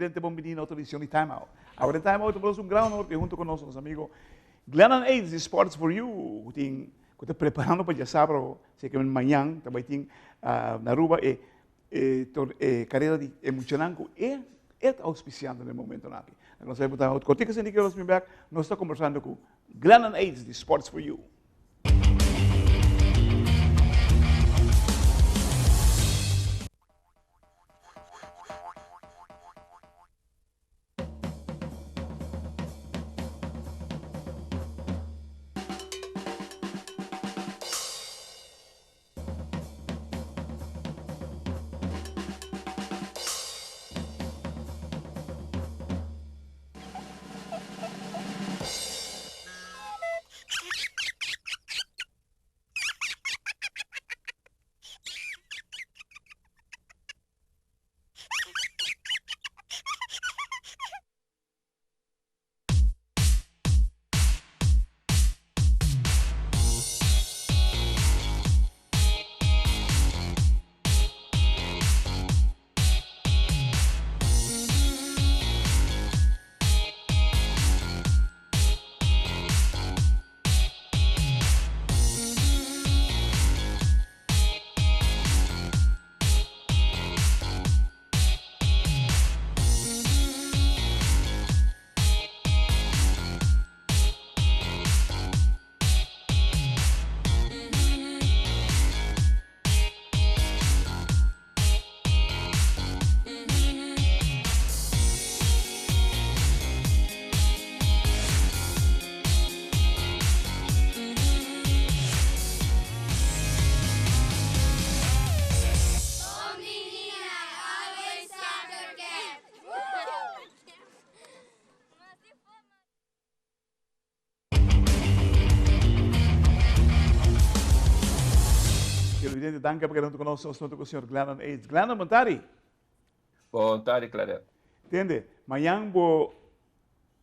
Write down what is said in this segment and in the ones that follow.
Televidente bon bini na otro edicion di Time Out. Awor den Time Out ta un gran honor hunto cu nos nos amigo Glennon Aids di Sports for You cu tin cu ta preparando pa diasabra si ke mañan ta bay tin na Aruba e e e carera di e muchanan cu e e ta auspiciando na e momentonan aki. Nos ta bay Time Out cortico esaki nos bin bek nos ta conversando cu Glennon Aids di Sports for You. Televidente, danki pa keda huntu ku nos. Nos ta ku señor Glennon Aids. Glennon, bon tardi. Bon tardi, Claret. Tende, mañan bo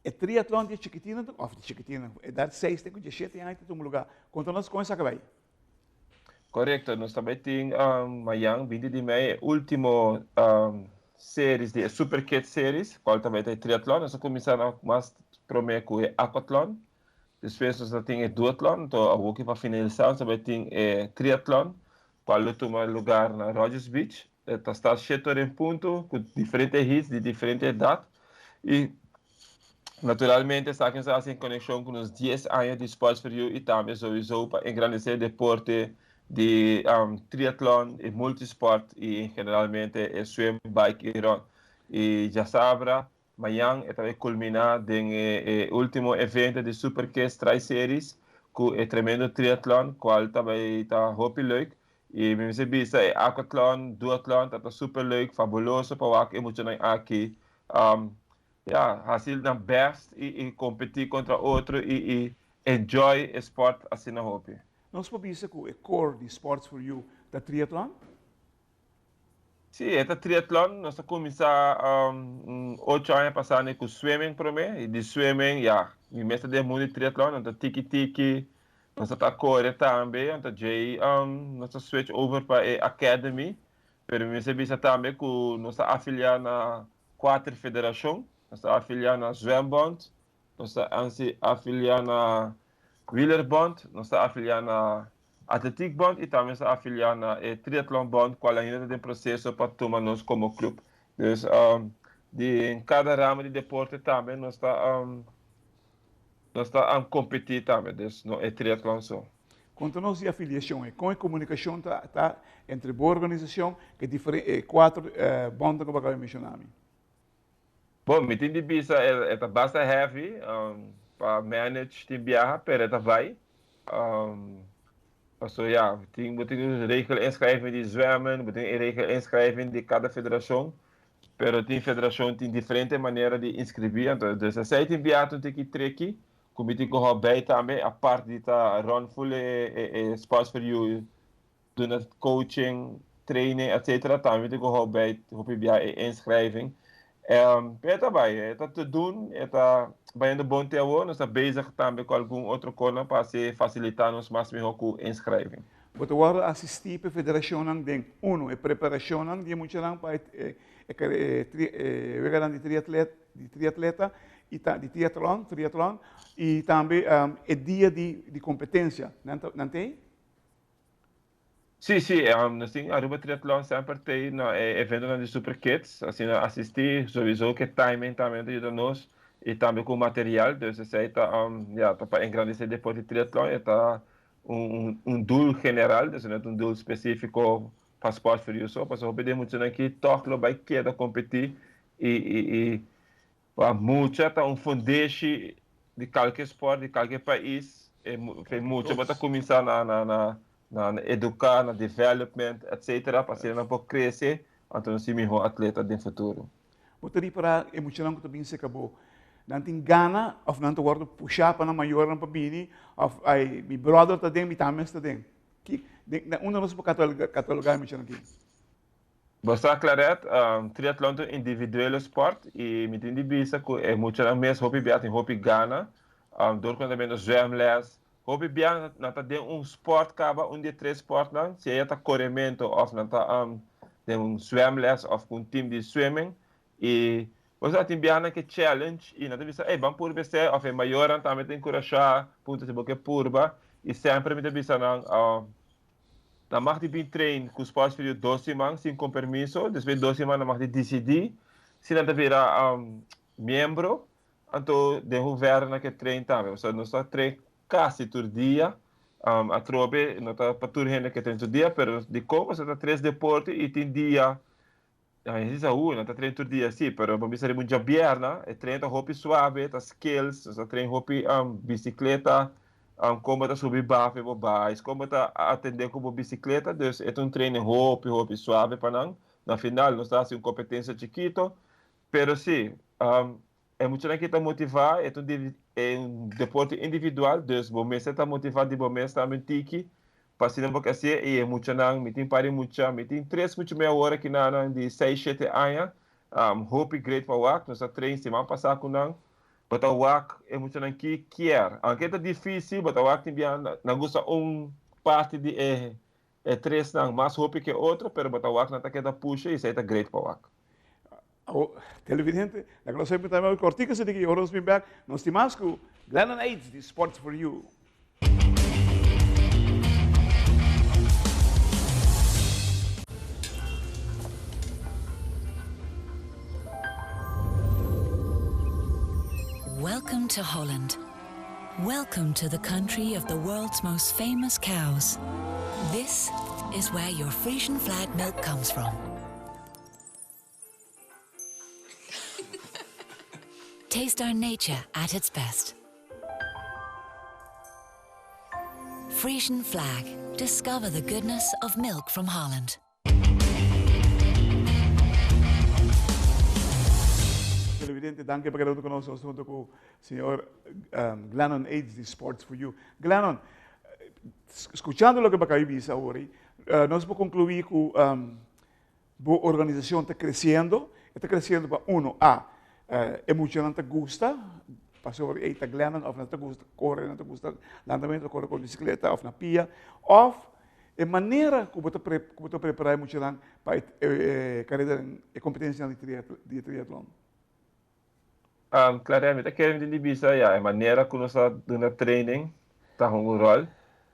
e triatlon di chikitinnan, of di chikitinnan, edad 6 te ku 17 aña ta tuma lugar. Konta nos kon esaki bai. Korekto, nos ta bai tin mañan 20 di mei e último series di e Super Kids Series, kual ta bai ta e triatlon. Nos a kuminsá na mas promé ku e aquatlon, despues nos ta tin e duatlon, anto awoki pa finalisá nos ta bai tin e triatlon, kual lo tuma lugar na Rodgers Beach. E ta start shete ora en punto ku diferente heats di diferente edat i naturalmente esaki nos a hasi en konekshon ku nos dies aña di Sports for You i tambe souiso pa engrandesé deporte di triatlon i multisport i generalmente e swim, bike i run. I djasabra mañan e ta bai kulminá den e último evento di Super Kids Tri Series ku e tremendo triatlon kual ta bai ta hopi leuk i mi mester bisa e aquatlon, duatlon ta ta super leuk, fabuloso pa wak e muchanan aki ya hasi nan best i i kompetí kontra otro i i enjoy e sport asina hopi. Nos por bisa ku e core di Sports for You ta triatlon? Sí, e ta triatlon. Nos a kuminsá ocho aña pasá ku swimming promé. I di swimming, ya, mi mes ta den mundu di triatlon. Anto tiki tiki nos ta kore tambe. Anto djei nos ta switch over pa e academy. Pero mi mester bisa tambe ku nos ta afiliá na kuater federashon. Nos ta afiliá na Zwembond, nos ta afiliá na Wielerbond, nos ta afiliá na Atletiekbond y tambe nos ta afilia na e Triathlonbond cual ainda ta den proceso pa tuma nos como club. Dus den cada ramo di deporte tambe nos ta nos ta competi tambe, dus no e triathlon so. Conta nos di afiliacion e con e comunicacion ta ta entre bo organisacion cu e diferente e cuatro bondnan cu bo acaba di menciona mi. Bon, mi tin di bisa e ta basta heavy pa manage tin biaha, pero e ta bai. Paso ya, tin bo tin un regel inschrijving di zwemmen, bo tin e regel inschrijving di kada federashon, pero tin federashon tin diferente manera di inscribi, anto dus esei tin biaha ta un tiki tricky, ku mi tin ku hou bij tambe, apart di ta run full e Sports for You duna coaching, training etc. Tambe tin ku hou bij hopi bia e inschrijving. Pero e ta bai, e ta te doen, e ta bayendo bon te awor. Nos ta bezig tambe ku algun otro kosnan pa hasi fasilitá nos mas mihó ku inschrijving. Bo ta wòrdu asistí pa e federashonnan den, uno, e preparashonnan di e muchanan pa e E weganan di triatlet, di triatleta y ta di triatlon, triatlon y tambe e dia di di competencia. Nan ta nan t'ey? Sí, sí, nos tin Aruba Triatlon semper t'ey na e eventonan di Super Kids, asina asisti, sowieso cu e timing tambe ta yuda nos y tambe cu material, dus esey ta ya ta pa engrandece deporte di triatlon, e ta un un doel general, dus no ta un doel specifico pa Sport for You so, pasobra hopi di e muchanan aki tòg lo bai keda kompetí i i i pa mucha ta un fundeshi di kalke spòrt di kalke pais e e mucha bo ta kuminsá na na na na eduká na development etcetera pa asina nan por krese anto nan si mihó atleta den futuro. Bo ta ripará e muchanan ku ta bin serka bo, nan tin gana òf nan ta wòrdu pushá pa nan mayornan pa bini òf ai mi bròder ta den mi tambe ta den. Ki, den, na unda nos por cataloga e muchanan aki? Bo sa Claret, triatlon ta un individuele sport y mi tin di bisa cu e muchanan mes hopi bia tin hopi gana, dor cu nan ta bendo zwemles, hopi bia nan ta den un sport caba, un di e tres sportnan, sea ta coremento of nan ta den un zwemles of cu un team di swimming y bo sa tin bianan ke challenge y nan ta bisa ey ban purba esey of e mayornan tambe ta encurasha puntra si bo ke purba y semper mi ta bisa nan nan mag di bin train cu Sports Studio dos siman sin con permiso despues dos siman nan mag di dicidi si nan ta bira miembro anto den hoeverre nan ke train tambe pasobra nos ta train casi tur dia atrobe no ta pa tur hende ke train tur dia pero dicon pasobra ta tres deporte y tin dia Ay, si sa nan ta train tur dia si, pero bo bisa riba un djabièrnè, e train ta hopi suave, ta skills, nos ta train hopi bisikleta, kon bo ta subi bafe bo bais, kon bo ta atendé ku bo bisikleta, dus e ta un training hopi hopi suave pa nan. Na final nos ta hasi un kompetensia chikito, pero si, e muchanan ki ta motivá, e ta un deporte individual, dus bo mester ta motivá di bo mes tambe un tiki, Pa asina bo ke hasié i e muchanan, mi tin par di mucha, mi tin tres mucha mi awor aki na nan di seis, shete aña, hopi great pa wak, nos a train siman pasá ku nan, bo ta wak e muchanan ki kier, aunke ta difícil, bo ta wak tin bia nan gusta un parti di e e tresnan mas hopi ke otro, pero bo ta wak nan ta keda pusha i esei ta great pa wak. Awo, televidente, laga nos hep un time out kortico asina ki ora nos bin bek, nos tin mas ku Glennon Aids di Sports for You. Welcome to Holland. Welcome to the country of the world's most famous cows. This is where your Frisian flag milk comes from. Taste our nature at its best. Frisian flag. Discover the goodness of milk from Holland. Televidente, danki pa keda huntu ku nos. Nos ta huntu ku señor Glennon Aids di Sports for You. Glennon, skuchando loke bo a kaba di bisa awor, nos por konkluí ku Bo organisacion ta creciendo, e ta creciendo pa uno, A, e muchanan ta gusta, pasobra ey ta Glennon of nan ta gusta core, nan ta gusta landamento, core con bicicleta of na pia, of e manera cu bo ta cu bo ta prepara e muchanan pa e careda, e competencianan di triatlon. Clare, mi ta kere mi tin di bisa, ya, e manera ku nos ta duna training ta hunga un ròl.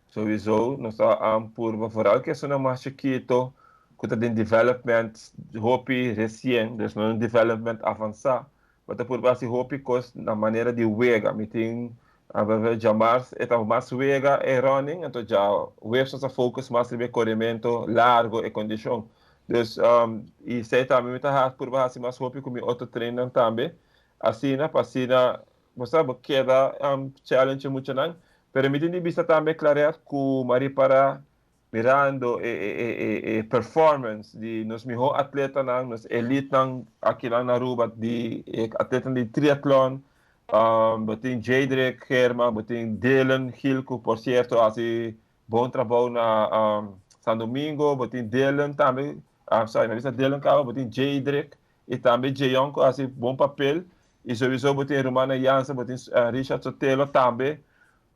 Souiso nos ta purba vooral ku esunnan mas chikito ku ta den development hopi resien, dus no un development avansá, bo ta purba hasi hopi kos na manera di wega. Mi tin djamars e ta mas wega e running, anto djaweps nos ta focus mas riba e korementu largo, e kondishon. Dus, i esei tambe mi ta hasi, purba hasi mas hopi ku mi otro trainnan tambe, asina pa asina, bo sa, bo keda challenge e muchanan. Pero mi tin di bisa tambe, Claret, ku mi a ripará mirando e e e e performance di nos mihó atletanan, nos elitenan akinan na Aruba, di e atletanan di triatlon, bo tin Jadrick Germa, bo tin Dylan Gil ku por sierto a hasi Bon trabou na San Domingo, bo tin Dylan tambe, ah sorry, mi a bisa Dylan caba, bo tin Jadrick y tambe Jeyon cu a haci bon papel y sowiso bo tin Romana Jansen, bo tin Richard Sotelo tambe.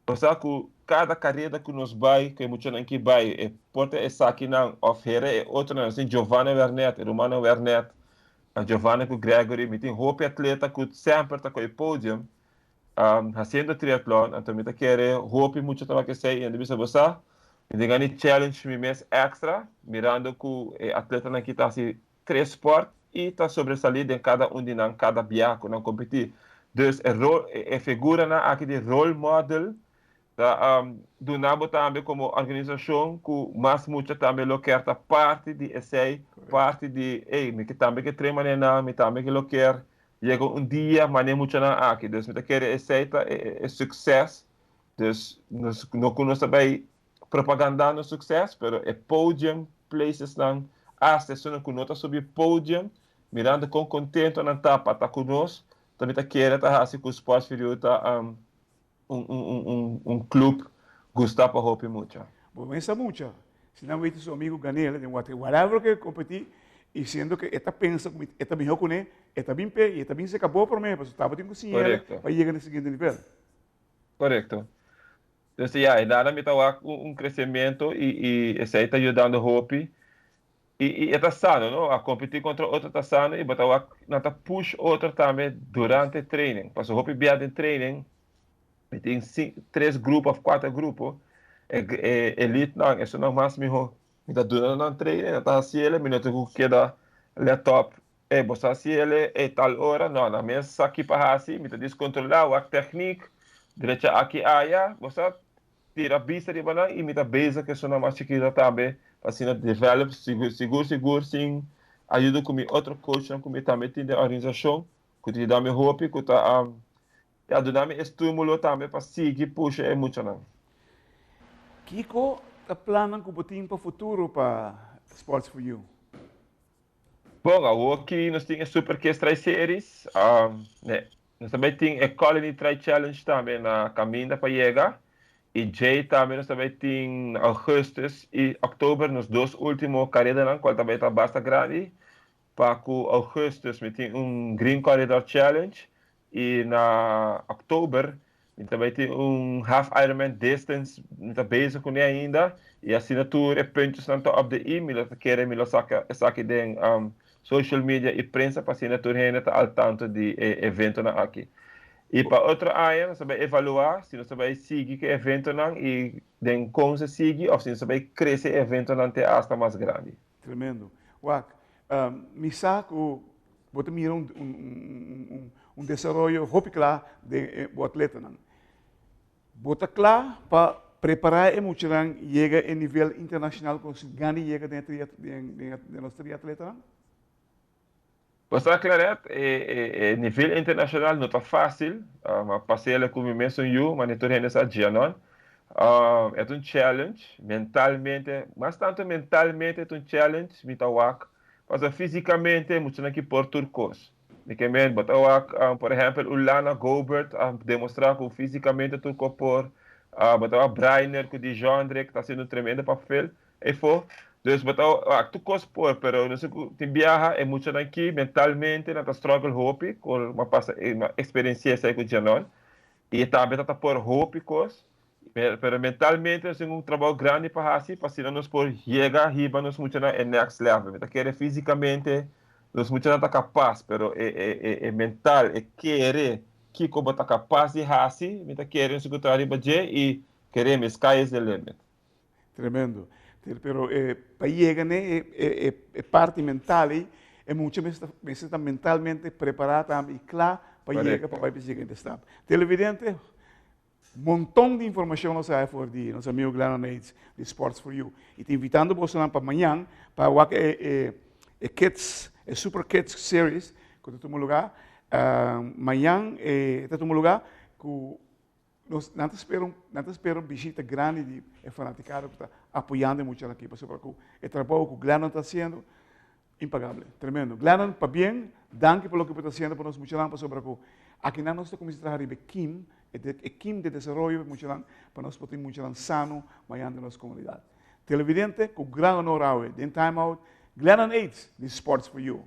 Bo sa cu cada careda cu nos bay, cu e muchanan ki bay, e por ta esakinan of hera e otronan, nos tin Giovanna Wernet, Romana Wernet. Giovanni ku Gregory, mi tin hopi atleta ku semper ta koe podium hasiendo triatlon, anto mi ta kere hopi mucha ta wak esei i nan ta bisa bo sa, mi tin gana di challenge mi mes extra mirando ku e atletanan aki ta hasi tres sport i ta sobresalí den kada un di nan kada biaha ku nan kompetí. Dus e rol e figuranan aki di role model Ta duna bo tambe komo organisashon ku mas mucha tambe lo kier ta parti di esei, parti di, ey, mi ke tambe ke train manera nan, mi tambe ke lo kier yega un dia manera muchanan aki. Dus mi ta kere esei ta e sukses. Dus nos no ku nos ta bai propaganda nos sukses, pero e podium placesnan, hasta esunnan ku no ta subi podium, mirando kon kontento nan ta pa ta ku nos, ta mi ta kere ta hasi ku Sports for You ta un un un un club gusta pa hopi mucha. Bo mester mucha. Si nan weten su amigo gan'el den wate whatever ke competi y siendo ke e ta pensa ku e ta miho kuné, e ta bin p'e y e ta bin seca bo prome pasobra tabatin ku siñ'el pa yega na e siguiente nivel. Korekto. Entonces ya, e nada mi ta wak un crecimiento y y esei ta yudando hopi. Y y e ta sano no, a competi contra otro ta sano y bo ta wak nan ta push otro tambe durante training. Pasobra hopi bia den training mi tin tres grupo of cuater grupo, e e elite nan esunnan mas miho mi ta duna nan training nan ta haci el mi no tin cu keda let op ey bo sa haci el ey tal ora no nan mes sa ki pa haci mi ta discontrola wak techniek drecha aki aya bo sa tira bista riba nan y mi ta bezig cu esunnan mas chikito tambe pa asina develop sigur sigur sigur sin ayuda cu mi otro coachnan cu mi tambe tin den organisacion cu ta yuda mi hopi cu ta ya duna mi estimulo tambe pa sigui pusha e muchanan. Kico ta plannan cu bo tin pa futuro pa Sports for You? Bon, awoki nos tin e Super Kids Tri Series, nos ta bay tin e Colony Tri Challenge tambe na caminda pa yega, y djey tambe nos ta bay tin na augustus y october nos dos ultimo caredanan cual ta bay ta basta grandi, pa cu augustus mi tin un Green Corridor Challenge y na october Mi ta bai tin un half Ironman distance, mi ta bezig kuné ainda i asina tur e puntjesnan ta op de i, mi lo ta kere mi lo saka esaki den social media i prensa pa asina tur hende ta al tanto di e eventonan aki. I pa otro aña nos ta bai evaluá si nos ta bai sigui ku e eventonan i den kon se sigui òf si nos ta bai krese e eventonan te asta mas grandi. Tremendo. Wak, mi sa ku Bo ta mira un desaroyo hopi kla den bo atletanan. Bo ta kla pa prepará e muchanan yega e nivel internashonal ku nos gana di yega den nos triatletanan? Bo sa Claret, e nivel internashonal no ta fásil. Ma pas'el ku mi mesun yu, ma ni tur hende sa dje non. E ta un challenge mentalmente, mas tantu mentalmente e ta un challenge, mi ta wak. Pasobra físikamente muchanan ki por tur kos. Mi ke men, bo ta wak, por ehèmpel, un Lana Gobert a demostrá ku físikamente tur kos por. Bo ta wak Brainer ku Dijondre ku ta hasiendo un tremendo papel eifó. Dus bo ta wak tur kos por, pero no sé ku tin biaha e muchanan ki mentalmente nan ta struggle hopi, ku a pasa, a eksperensiá esei ku Janon. I e tambe ta ta por hopi kos. Pero mentalmente nos tin un trabou grandi pa hasi pa asina nos por yega hiba nos muchanan e next level. Mi ta kere físicamente nos muchanan ta kapas, pero e e e mental, e kere kiko bo ta kapas di hasi, mi ta kere nos ku traha riba dje i kere mi sky is the limit. Tremendo. Pero e pa yega n'e e e e parti mental ei, e mucha mester mester ta mentalmente prepará tambe i kla pa yega pa bai pa e siguiente stap. Televidente, Monton di informacion nos a haya for di nos amigo Glennon Yates di Sports for You. Y ta invitando bosonan pa mañan pa wak e e e Kids, e Super Kids Series cu ta tuma lugar. Mañan e ta tuma lugar cu nos nan ta spera un nan ta spera un bishita grandi di e fanaticado cu ta apoyando e muchanan aki pasobra cu e trabou cu Glennon ta haciendo Impagable. Tremendo. Glennon, pabien, danki pa loke bo ta haciendo pa nos muchanan pasobra cu akinan nos ta cuminsa traha riba e kim, e kim di desaroyo pa e muchanan, pa nos por tin muchanan sano mañan den nos comunidad. Televidente, cu gran honor awe den Time Out, Glennon Yates di Sports for You.